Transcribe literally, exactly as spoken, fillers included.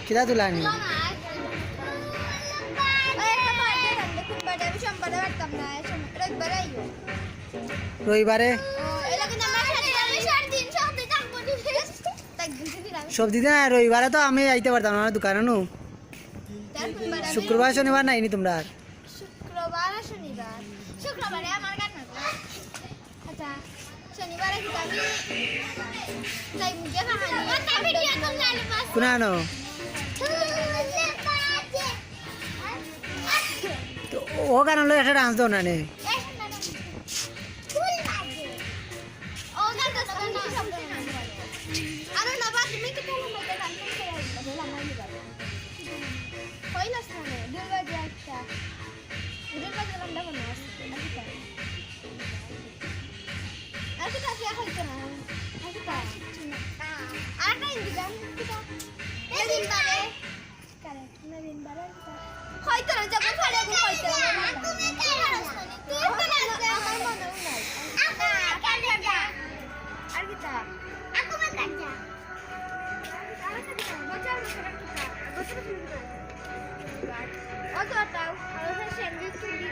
কিতা তুলানি? রবিবারে। সব দিন না, রবিবারে তো আমি আইতে পারতাম না, আমার দোকানো নু। শুক্রবার, শনিবার নাই নি তোমরার? শুক্রবার আর শনিবার। শুক্রবারে আমার গান হবে। আচ্ছা, শনিবারে কি যাবি? তাই মুখে খাওয়ানি। কোনানো? তো ও গান লই একটা ডান্স দেও না নে। আরে না বা, তুমি কি তাহলে মধ্যে গান শুনতে পারো? কইলাস না নে, দুই বাজে একটা। দুই বাজে লম্বা মনে আছে। আর কি তা? আর কি তা? আর কি তা? আর না হিন্দি গান, কি তা? মেদিন বারে। কারে? মেদিন বারে কি তা? হয়তো না, যখন ছাড়ে এখন হয়তো না। তুমি কেন আসনি? তুই তো না আসলে আমার মনেও নাই। আর কি তা? বছর বছর কি তা? বছর বছর কি তা? অত তাও, আর ওখানে স্যান্ডউইচ তুলি।